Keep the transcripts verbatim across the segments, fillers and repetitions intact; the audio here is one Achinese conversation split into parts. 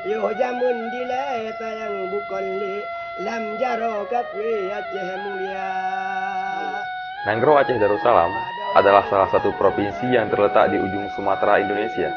Yoh jameun dilée sayang bukon lé lam jaroe kafé Aceh mulia. Nanggroe Aceh Darussalam adalah salah satu provinsi yang terletak di ujung Sumatera, Indonesia.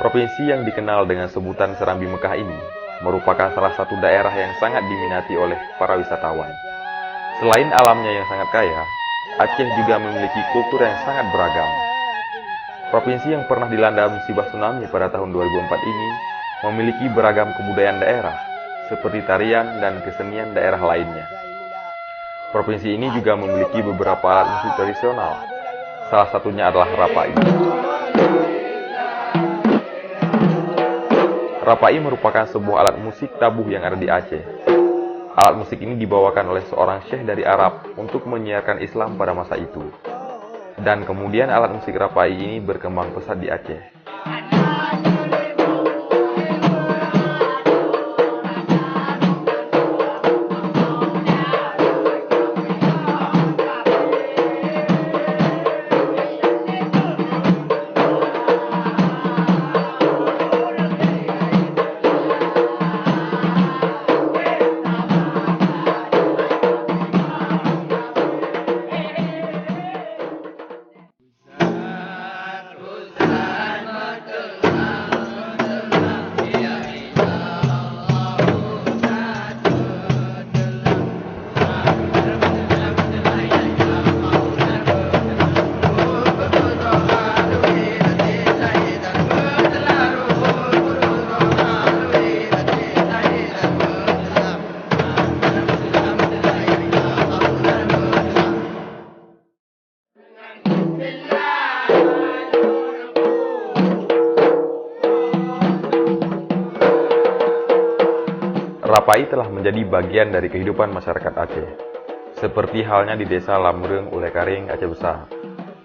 Provinsi yang dikenal dengan sebutan Serambi Mekah ini merupakan salah satu daerah yang sangat diminati oleh para wisatawan. Selain alamnya yang sangat kaya, Aceh juga memiliki kultur yang sangat beragam. Provinsi yang pernah dilanda musibah tsunami pada tahun dua ribu empat ini memiliki beragam kebudayaan daerah, seperti tarian dan kesenian daerah lainnya. Provinsi ini juga memiliki beberapa alat musik tradisional. Salah satunya adalah rapai. Rapai merupakan sebuah alat musik tabuh yang ada di Aceh. Alat musik ini dibawakan oleh seorang syekh dari Arab untuk menyiarkan Islam pada masa itu. Dan kemudian alat musik rapai ini berkembang pesat di Aceh. Rapai telah menjadi bagian dari kehidupan masyarakat Aceh, seperti halnya di Desa Lamreueng Ulèe Kareng, Aceh Besar.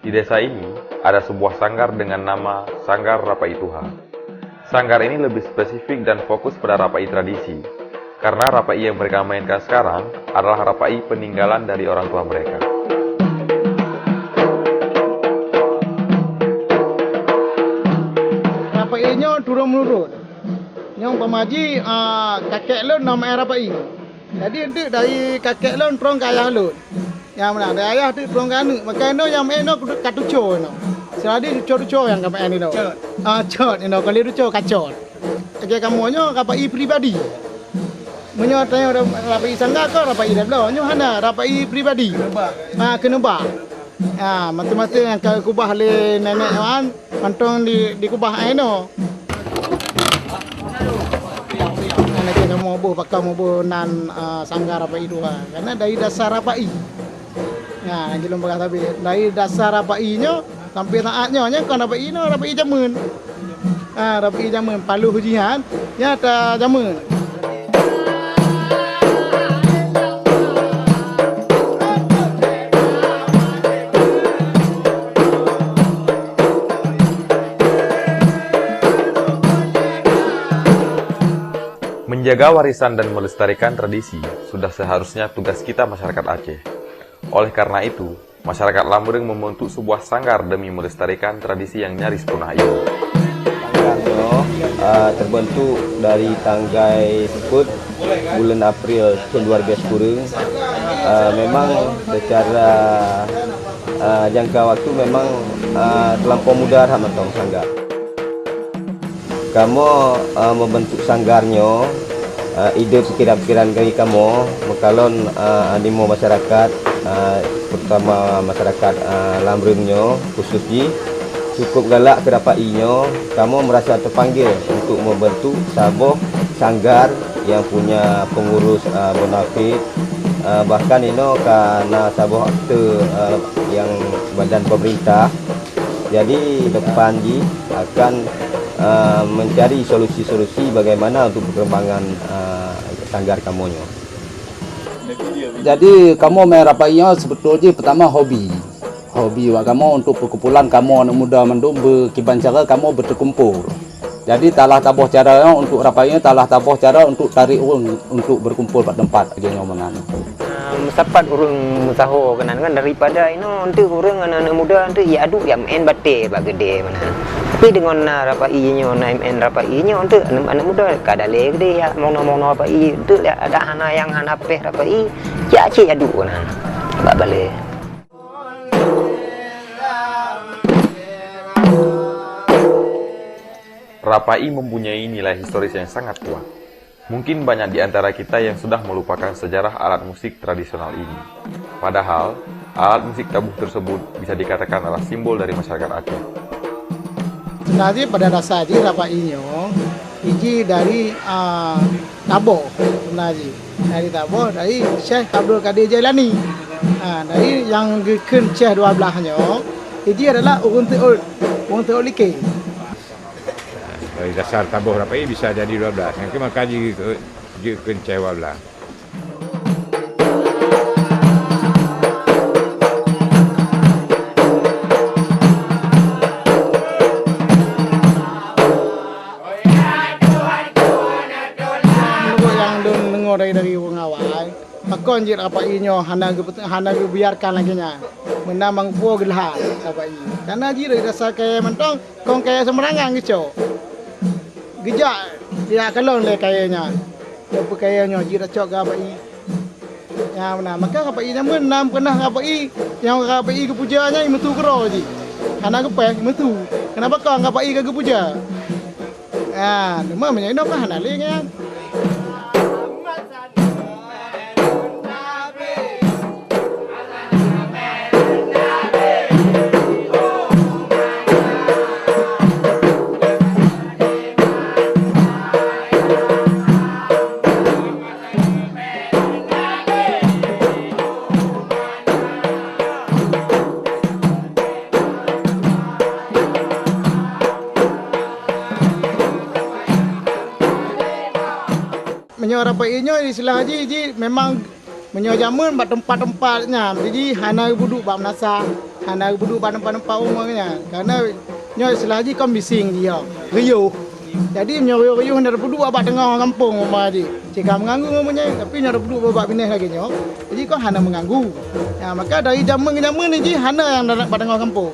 Di desa ini, ada sebuah sanggar dengan nama Sanggar Rapai Tuha. Sanggar ini lebih spesifik dan fokus pada rapai tradisi, karena rapai yang mereka mainkan sekarang adalah rapai peninggalan dari orang tua mereka. Rapai nyoe turun menurun. Nyoe pamaji, ah, kakek lôn na maén rapai. Jadi, deuek dari kakek lôn trong keu ayah lôn. Nyang meunan, dari ayah deuek trong keu aneuk. Maka inoe nyang meuén inoe ka tuco inoe. Seuladi tuco-tuco nyang ka meuén inoe. Cot. Ah, cot inoe, kali tuco ka cot. Lagèe kamoe nyoe rapai pribadi. Meunyoe tanyoe rapai sangga ka rapai dabloe, nyoe hana, rapai pribadi. Keuneuba. Ah, keuneuba. Ah, maté-maté nyang ka geukubah lé nenek wan, mantong di, dikubah inoe. Nyan lagèe kamoe boh, bak kamoe boh nan, ah, sangga rapai dua. Karena dari dasar rapai. Nah, lagèe lôn peugah tadi, dari dasar rapai nyoe sampai saat nyoe, nyan kon rapai inoe, rapai jameun. Ah, rapai jameun, paloh jih nyan, nyata jameun. Menjaga warisan dan melestarikan tradisi sudah seharusnya tugas kita masyarakat Aceh. Oleh karena itu, masyarakat Lamreueng membentuk sebuah sanggar demi melestarikan tradisi yang nyaris punah ini. Sanggar nyoe, ah, terbentuk dari tanggai seupôt buleuen April tahun dua ribu sikureueng. Ah, memang secara, ah, jangka waktu memang, ah, terlampau muda that mantong sanggar. Kamoe, eh, membentuk sanggar nyoe, eh, ide pikiran-pikiran dari kamoe, meukalon, eh, animo masyarakat, eh, terutama masyarakat, eh, Lamreueng nyoe khusus jih, cukup galak keu rapai nyoe, kamoe merasa terpanggil untuk membentuk saboh sanggar yang punya pengurus, eh, bonafit, eh, bahkan inoe ka na saboh akte, eh, yang badan pemerintah. Jadi, depan jih akan, eh, mencari solusi-solusi bagaimana untuk perkembangan, eh, sanggar kamoe nyoe. Jadi, kamoe main rapai nyoe sebetul jih pertama hobi. Hobi awak kamoe untuk perkumpulan kamoe aneuk muda mandum beukiban cara kamoe beuteukumpul. Jadi, salah saboh cara nyoe untuk rapai nyoe, salah saboh cara untuk tarik ureueng untuk berkumpul bak teumpat lagèe nyoe meunan. Ah, meusapat ureueng meusaho keunan kan, daripada inoe enteuk ureueng aneuk-aneuk muda enteuk ya adu ya main batèe bak keudè meunan. Tapi deungon na rapai nyoe, na M N rapai nyoe, enteuk aneuk, aneuk muda ka dalé keudeh, ya, mono-mono rapai, enteuk, ya, ada hana nyang hana péh rapai, ya, cit adu keunan bak balée. Rapai mempunyai nilai historis yang sangat kuat. Mungkin banyak di antara kita yang sudah melupakan sejarah alat musik tradisional ini. Padahal, alat musik taboh tersebut bisa dikatakan adalah simbol dari masyarakat Aceh. Sebenarnya pada dasar jih rapai nyoe, iji dari uh, taboh sebenarnya. Dari taboh dari Syekh Abdul Kadir Jailani. Ha, dari yang geukheun Syekh dua belas nyoe, iji adalah ureuëng teuôt, ureuëng teuôt like. Dari dasar taboh rapai bisa jadi dua belas. Yang maka jeuet keu dua belas. Menurut yang deungoe dari dari ureuëng awai, pakon jeuet rapai nyoe hana hana geubiarkan lagée nyan. Meunan mangko geulhan rapai. Karena jih dari dasar kayée mantong Kong kayée seumeurang nyan geucok. Geujak, geujak kalon lé kayée nyan. Teupeu kayée nyoe jih tacok keu rapai. Nyan meunan, maka rapai nyan meunan peunah rapai nyang rapai geupuja nyan imeutu keudroe jih. Hana geupéh imeutu. Kenapa kong rapai ka geupuja? Nyan, teuma meunyoe inoe kan hana lé nyan. Meunyoe rapai nyoe istilah jih, jih memang meunyoe jameun bak teumpat-teumpat nyan, jih hana geupeuduek bak meunasah, hana geupeuduek bak teumpat-teumpat umu nyan. Karena nyoe istilah jih kon bising jih, geuyôh. Jadi meunyoe geuyôh-geuyôh hana geupeuduek bak teungoh gampông umu jih. Cit ka meuganggu umu nyan, tapi nyoe geupeuduek bak binéh lagée nyoe, jih kon hana meuganggu. Ya, maka dari jameun keu jameun jih hana nyang bak teungoh gampông.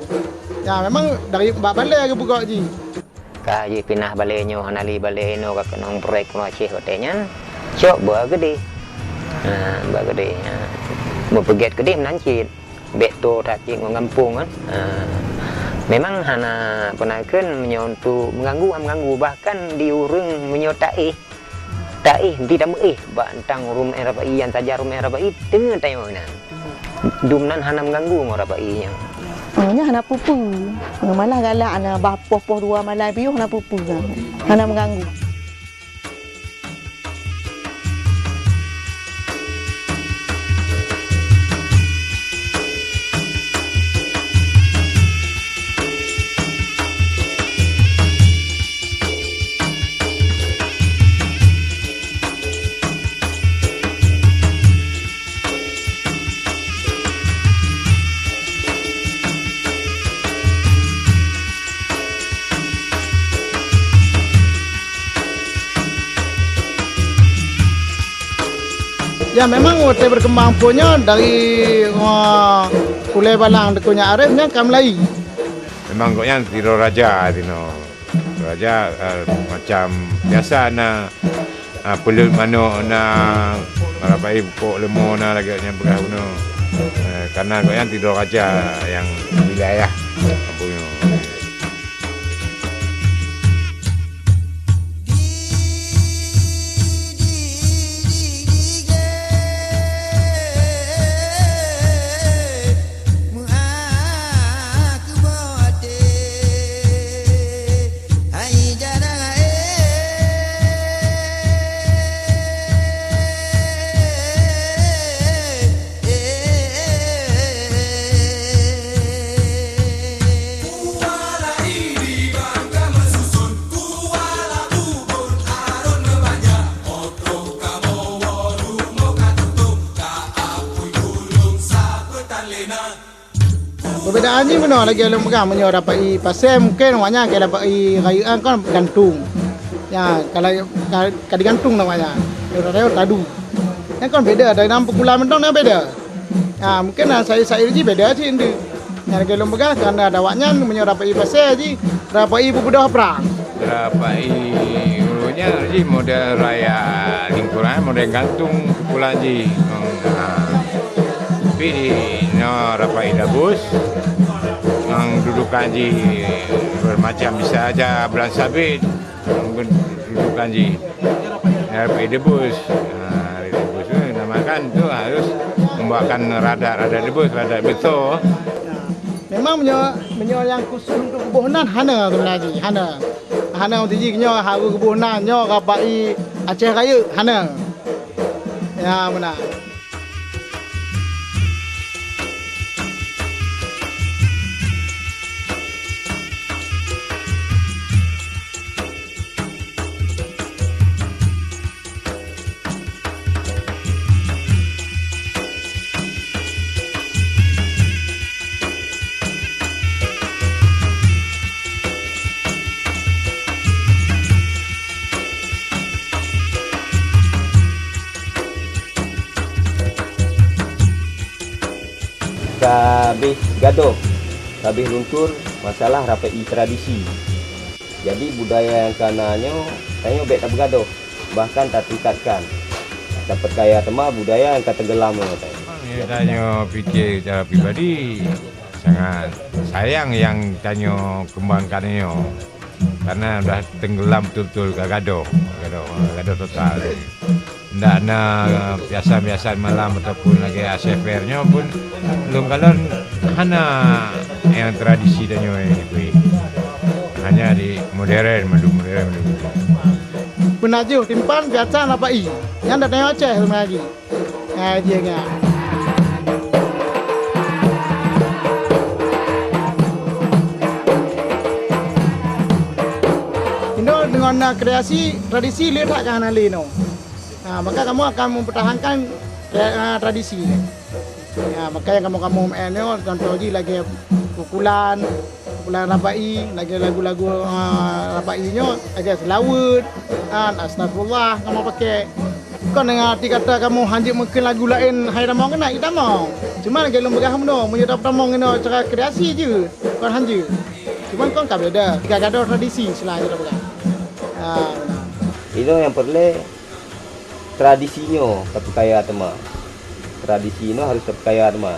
Ya, memang dari bak balée geupeugok jih. Ka jipinah balée nyoe hana lé balée inoe ka keunong proyek Aceh watée nyan, cok bak keudeh. Ha, bak keudeh. Ha. Meupeugét keudeh meunan cit. Bék toe that cit ngon gampông kan. Ha. Memang hana peunaikheun meunyoe untuk meuganggu, ha meuganggu. Bahkan di ureuëng meunyoe taéh, taéh, di tameuéh bak tang rumoh rapai, nyang saja rumoh rapai, teungoh tayoe inan. Dum nan hana meuganggu ngon rapai nyan. Oh, nyan hana peue-peue. Malah galak na bah poh-poh dua malam piôh hana peue-peue. Hana meuganggu. Ya memang watée berkembang phon nyoe dari uh, ulée balang Teungku Nyak Arif nyan ka mulai. Memang gobnyan sidroe raja tinoe. Raja uh, macam biasa na uh, peuleut manok na rapai bukok leumo na lagée nyang peugah bunoe. Uh, karena gobnyan sidroe raja nyang wilayah kampung nyoe. Perbedaan jih meunoe lagée lôn peugah, meunyoe rapai pasé mungken awaknyan ka rapai rayeuk kon gantung. Ya, kalau ka, ka digantung na awaknyan. Rayeuk tadu. Nyan kon beda dari dalam peukulan mantong na beda. Ya, mungken na sair-sair jih beda cit endeuk. Nyang lagèe lôn peugah, karena awaknyan meunyoe rapai pasè jih, rapai beubeudôh prang. Rapai ureueng nyan jih model raya lingkungan, model gantung kumpulan jih. Ha. Tapi di nyoe rapai dabus, ngon dudukan jih bermacam, bisa aja bulan sabit. Dudukan jih. Dari debus. Ha, dari debus tu namakan tu harus membawakan radat, radat debus, radat beto. Memang meunyoe, meunyoe nyang khusus untuk geuboh nan hana sebenarnya jih, hana. Hana mesti jih nyoe harus geuboh nan, nyoe rapai Aceh Rayeuk, hana. Ya, meunan. Ka habéh gadôh, ka habéh luntur masalah rapai tradisi. Jadi, budaya nyang ka na nyoe, tanyoe bèk tapeugadôh, bahkan tatingkatkan, tapeukayakan teuma budaya nyang ka teugeulam nyoe. Ya, tanyoe pikir secara pribadi, sangat sayang nyang tanyoe kembangkan nyoe, karena udah tenggelam betul-betul ka gadôh, gadôh, gadôh total. Ndak na piasan-piasan malam ataupun lagèe atmosfer nyoe pun lôn kalon hana nyang tradisi tanyoe jipeuék. Hanya di modern, mandum modern, mandum. Peunajoh timphan, piasan, rapai. Nyan dak tanyoe Aceh sebenarnya. Hai, jih nyan. Inoe deungon na kreasi, tradisi le that ka hana le inoe. Ha, maka kamoe akan mempertahankan, eh, tradisi. Ya, maka nyang kamoe-kamoe meu'en nyoe, contoh jih lagèe pukulan, pukulan rapai, lagèe lagu-lagu, eh, rapai nyoe, lagèe seulaweuet, kan, astagfirullah kamoe pakè. Kon deungon arti kata kamoe hanjeuet meukeun lagu laén hai tamong keunan, i tamong. Cuma lagèe lôn peugah bunoe, meunyoe tatamong inoe cara kreasi jeuet, kon hanjeuet. Cuma kon ka beda, ka gadôh tradisi selain kita peugah. Ha, meunan. Inoe nyang peureulèe tradisi nyoe tapeukaya teuma. Tradisi nyoe harôh tapeukaya teuma.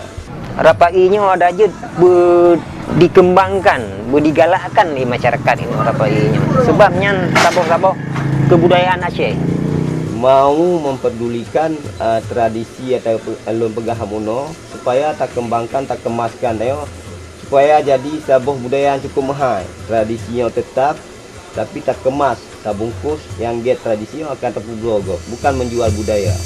Rapai nyoe adak jeuet beu dikembangkan, beu digalakkan di masyarakat inoe rapai nyoe. Sebab nyan saboh-saboh kebudayaan Aceh. Mau memperdulikan, eh, tradisi atau pe-, lôn peugah bunoe, supaya takembangkan, takemaskan nyoe, supaya jadi saboh budaya nyang cukup meuhai. Tradisi nyoe tetap, tapi takemas, tabungkus nyang gét tradisi nyoe akan tapeubloe gob, bukan menjual budaya.